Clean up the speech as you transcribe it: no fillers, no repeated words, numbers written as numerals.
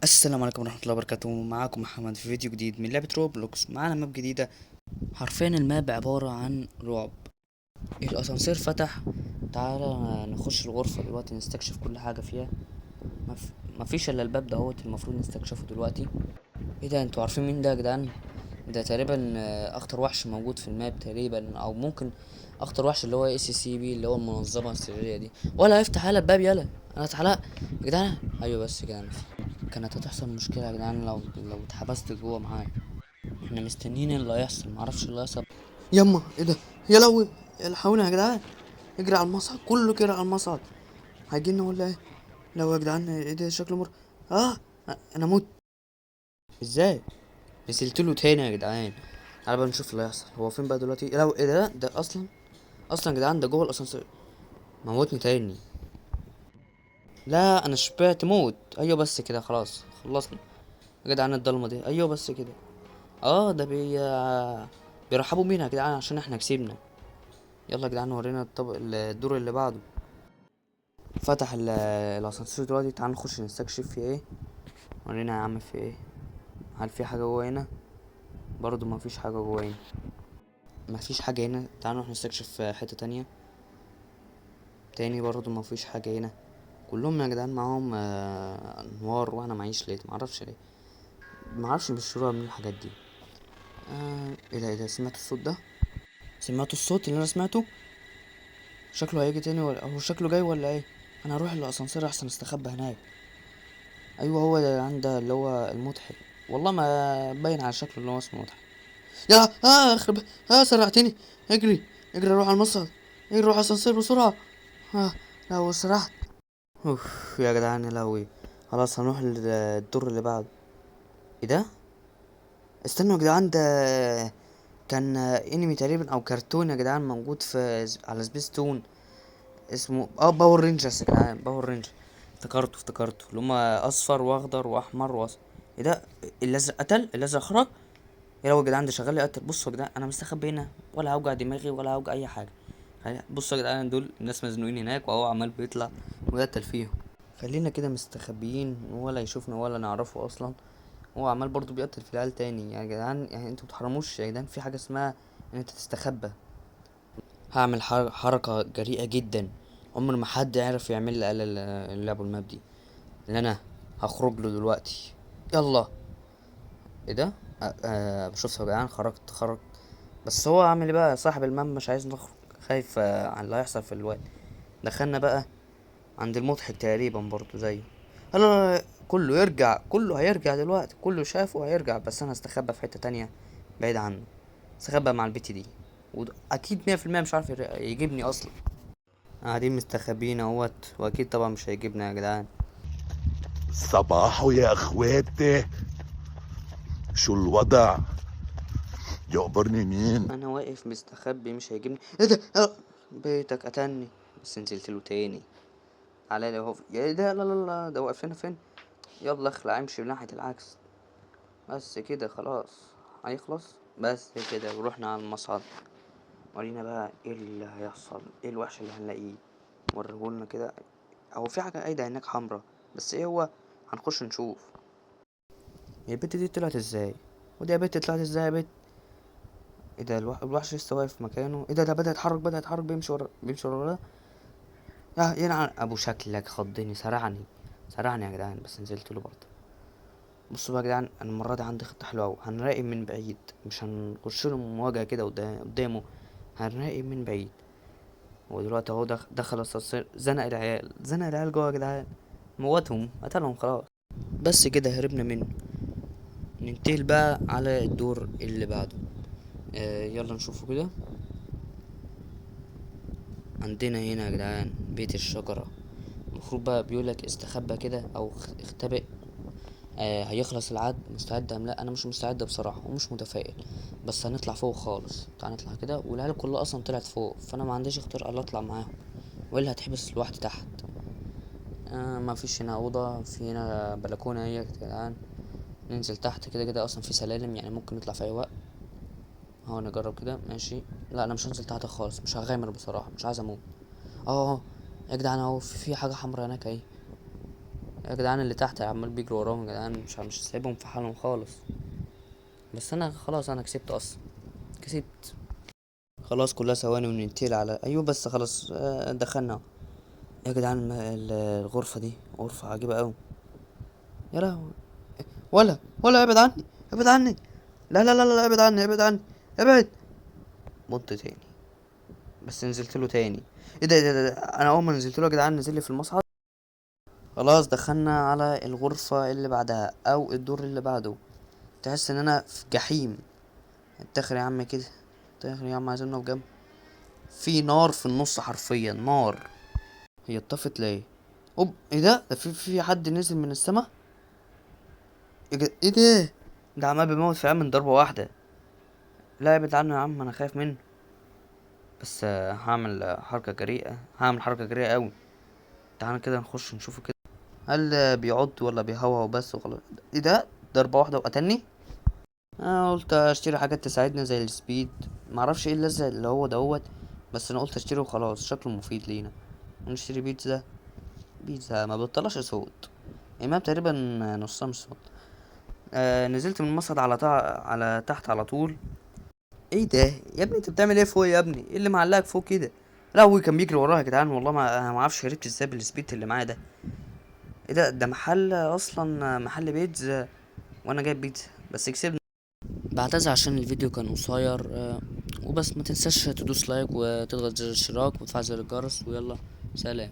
السلام عليكم ورحمة الله وبركاته. معاكم محمد في فيديو جديد من لعبة روبلوكس. معانا map جديدة، حرفيا ال map عبارة عن رعب. الاسانسير فتح، تعالى نخش الغرفة دلوقتي نستكشف كل حاجة فيها. مفيش الا الباب دهوت المفروض نستكشفه دلوقتي. ايه ده؟ انتوا عارفين مين ده يا جدعان؟ ده تقريبا، اخطر وحش موجود في ال map تقريبا، او ممكن اخطر وحش اللي هو SCP اللي هو المنظمة السرية دي. ولا افتح يلا الباب، يلا انا اتحرقت يا جدعان. ايوه بس كده، كانت هتحصل مشكلة يا جدعان لو اتحبست جوه معايا. احنا مستنيين اللي هيحصل، معرفش اللي هيحصل. يما ايه ده؟ يا لهوي، الحقونا يا جدعان، اجري على المصعد، كله كده على المصعد. هيجيلنا ولا ايه؟ لو يا جدعان ايه ده؟ شكله مر. انا موت ازاي؟ نزلت له تاني يا جدعان. تعالى بقى نشوف اللي هيحصل. هو فين بقى دلوقتي؟ يا لهوي، ايه ده؟ ده اصلا يا جدعان ده جوه الاسانسير، موتني تاني. لا انا شبعت موت. ايوه بس كده خلاص خلصنا يا جدعان الضلمة دي. ايوه بس كده. ده بيرحبوا بينا يا جدعان عشان احنا كسبنا. يلا يا جدعان ورينا الدور اللي بعده. فتح الاسانسير دلوقتي، تعال نخش نستكشف في ايه. ورينا يا عم في ايه. هل في حاجة جوه هنا؟ برضو ما فيش حاجة جوه هنا، ما فيش حاجة هنا. تعال نروح نستكشف حتة تانية تاني، برضو ما فيش حاجة هنا. كلهم يا جدعان معاهم انوار وانا معيش ليه؟ معرفش ليه، معرفش بيشتروها من الحاجات دي. ايه ده؟ ايه ده؟ سمعتوا الصوت ده؟ سمعتوا الصوت اللي انا سمعته؟ شكله هيجي تاني ولا هو شكله جاي ولا ايه؟ انا هروح للاسانسير احسن استخبى هناك. ايوه هو ده عند اللي هو المضحك، والله ما باين على شكله اللي هو اسمه مضحك. يا اخرب، سرعتني. اجري اجري روح على المصعد، اجري روح على الاسانسير بسرعة. لا هو سرعت. اوف يا جدعان يا لهوي. خلاص هنروح للدور اللي بعده. ايه ده؟ استنوا يا جدعان، ده كان انمي تقريبا او كرتون يا جدعان موجود على سبيس تون، اسمه باور رينجرز يا جدعان، باور رينجر. افتكرته اللي هما اصفر واخضر واحمر واصفر. ايه ده؟ الازرق قتل، الازرق خرج. يا لهوي يا جدعان ده شغال يقتل. بصوا يا جدعان انا مستخبي هنا، ولا هوجع دماغي ولا هوجع اي حاجة. بصوا يا جدعان دول الناس مزنوقين هناك وهو عمال بيطلع ويقتل فيهم. خلينا كده مستخبيين ولا يشوفنا ولا نعرفه اصلا. هو عمال برضو بيقتل في العيال تاني يا جدعان. انتوا متحرموش يا جدعان، في حاجة اسمها ان انت تستخبى. هعمل حركة جريئة جدا عمر ما حد عرف يعمل لي الا اللي لعبوا الماب دي، اللي انا هخرج له دلوقتي. يلا. ايه ده؟ شفت يا جدعان، خرجت. بس هو عامل ايه بقى صاحب الماب؟ مش عايز نخرج، خايف، على اللي هيحصل في الوقت. دخلنا بقى عند المضحك تقريبا برضو زيه. لا، لا، لا، كله يرجع، كله هيرجع دلوقتي، كله شافه هيرجع. بس انا هستخبى في حتة تانية بعيد عنه، استخبى مع البت دي، واكيد مية في المية مش عارف يجيبني اصلا. قاعدين مستخبيين اهوت، واكيد طبعا مش هيجيبنا يا جدعان. صباحو يا اخواتي، شو الوضع؟ يقبرني مين؟ انا واقف مستخبي مش هيجيبني. ايه ده؟ بيتك قتلني. بس نزلت له تاني. تعالى لي اهو. يا ده، لا، لا، لا، ده واقف هنا فين؟ يلا اخلع، امشي ناحية العكس. بس كده خلاص هيخلص. بس كده ورحنا على المصعد. ورينا بقى ايه اللي هيحصل، ايه الوحش اللي هنلاقيه، وريهولنا كده. هو في حاجة قايدة هناك حمرا، بس ايه هو؟ هنخش نشوف. هي البت دي طلعت ازاي؟ ودي يا بت طلعت ازاي يا بت؟ ايه ده؟ الوحش لسه واقف في مكانه. ايه ده؟ ده بدأ يتحرك، بدأ يتحرك، بيمشي ورا، بيمشي ورا ده. يلعن ابو شكلك، خضني، سرعني، سرعني يا جدعان. بس نزلت له برضه. بصوا بقى يا جدعان، انا المرة دي عندي خطة حلوة أوي. هنراقب من بعيد، مش هنخش له مواجهة كده قدامه، هنراقب من بعيد. هو دلوقتي اهو دخل الاسانسير، زنق العيال، زنق العيال جوه يا جدعان، موتهم، قتلهم خلاص. بس كده هربنا منه. ننتقل بقى على الدور اللي بعده. يلا نشوفه كده. عندنا هنا يا جدعان بيت الشجرة. المفروض بقى بيقولك استخبى كده او اختبئ. هيخلص العد. مستعد ام لا؟ انا مش مستعد بصراحة ومش متفائل، بس هنطلع فوق خالص. تعال نطلع كده، والعيال كلها اصلا طلعت فوق، فانا ما عنديش اختيار الا اطلع معاهم، والا هتحبس لوحدي تحت. ما فيش هنا اوضة، في هنا بلكونة اهي يا جدعان. ننزل تحت كده كده اصلا في سلالم، ممكن نطلع في اي وقت. اهو نجرب كده. ماشي. لا انا مش هنزل تحت خالص، مش هغامر بصراحة، مش عايز اموت. يا جدعان اهو في حاجة حمرا هناك اهي. يا جدعان اللي تحت عمال بيجروا وراهم يا جدعان، مش سايبهم في حالهم خالص. بس انا خلاص انا كسبت اصلا، كسبت خلاص. كلها ثواني وننتقل على ايوه بس خلاص. دخلنا يا جدعان. الغرفة دي غرفة عجيبة قوي. يا لهوي، ولا ابعد عني، ابعد عني، لا لا لا لا، ابعد عني، ابعد عني، ابعد. مت تاني، بس نزلت له تاني. ايه ده، ايه ده، إيه ده؟ انا اول ما نزلت له يا جدعان نزل لي في المصعد. خلاص دخلنا على الغرفة اللي بعدها او الدور اللي بعده. تحس ان انا في جحيم. اتاخر يا عم كده، اتاخر يا عم، عايزين نقف جنب. في نار في النص حرفيا نار. هي اتطفت ليه؟ اوب، ايه ده؟ ده في حد نزل من السما؟ ايه ده؟ ده عمال بيموت في عم من ضربة واحدة. لا ابعد عنه يا عم، انا خايف منه. بس، هعمل حركة جريئة، هعمل حركة جريئة قوي. تعالى كده نخش نشوفه كده، هل بيعض ولا بيهوهو بس وخلاص. ايه ده؟ ضربة واحدة وقتلني. انا قلت اشتري حاجات تساعدنا زي السبيد، معرفش ايه اللزق اللي هو دوت، بس انا قلت اشتري وخلاص، شكله مفيد لينا. ونشتري بيتزا. بيتزا ما بتطلعش صوت، امام تقريبا نصها مش صوت. نزلت من المصعد على تحت على طول. ايه ده يا ابني؟ انت بتعمل ايه فوق يا ابني؟ ايه اللي معلقك فوق كده؟ لا هو كان بيجري ورايا يا جدعان، والله انا ما اعرفش هربت ازاي بالسبيد اللي معايا ده. ايه ده؟ ده محل اصلا، محل بيتزا، وانا جايب بيتزا بس كسبنا. بعتذر عشان الفيديو كان قصير، وبس. ما تنساش تدوس لايك وتضغط زر الاشتراك وتفعل زر الجرس، ويلا سلام.